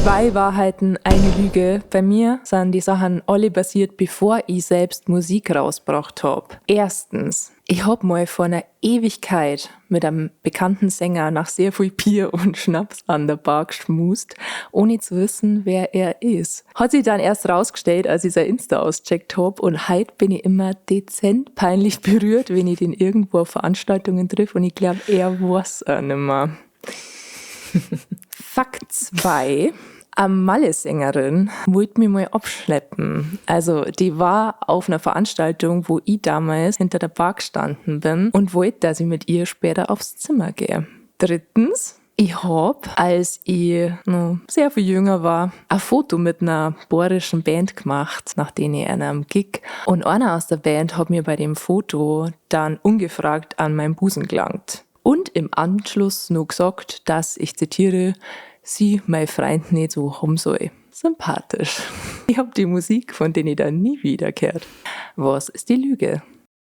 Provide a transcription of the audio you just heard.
Zwei Wahrheiten, eine Lüge. Bei mir sind die Sachen alle passiert, bevor ich selbst Musik rausgebracht hab. Erstens, ich hab mal vor einer Ewigkeit mit einem bekannten Sänger nach sehr viel Bier und Schnaps an der Bar geschmust, ohne zu wissen, wer er ist. Hat sich dann erst rausgestellt, als ich sein Insta auscheckt hab, und heute bin ich immer dezent peinlich berührt, wenn ich den irgendwo auf Veranstaltungen triff, und ich glaub, er weiß auch nimmer. Fakt 2. Eine Malle-Sängerin wollte mich mal abschleppen. Also die war auf einer Veranstaltung, wo ich damals hinter der Bar gestanden bin, und wollte, dass ich mit ihr später aufs Zimmer gehe. Drittens, ich hab, als ich noch sehr viel jünger war, ein Foto mit einer bayerischen Band gemacht, nach denen ich einem Gig. Und einer aus der Band hat mir bei dem Foto dann ungefragt an meinen Busen gelangt. Und im Anschluss noch gesagt, dass, ich zitiere, sie mein Freund nicht so haben soll. Sympathisch. Ich hab die Musik von denen ich dann nie wieder gehört. Was ist die Lüge?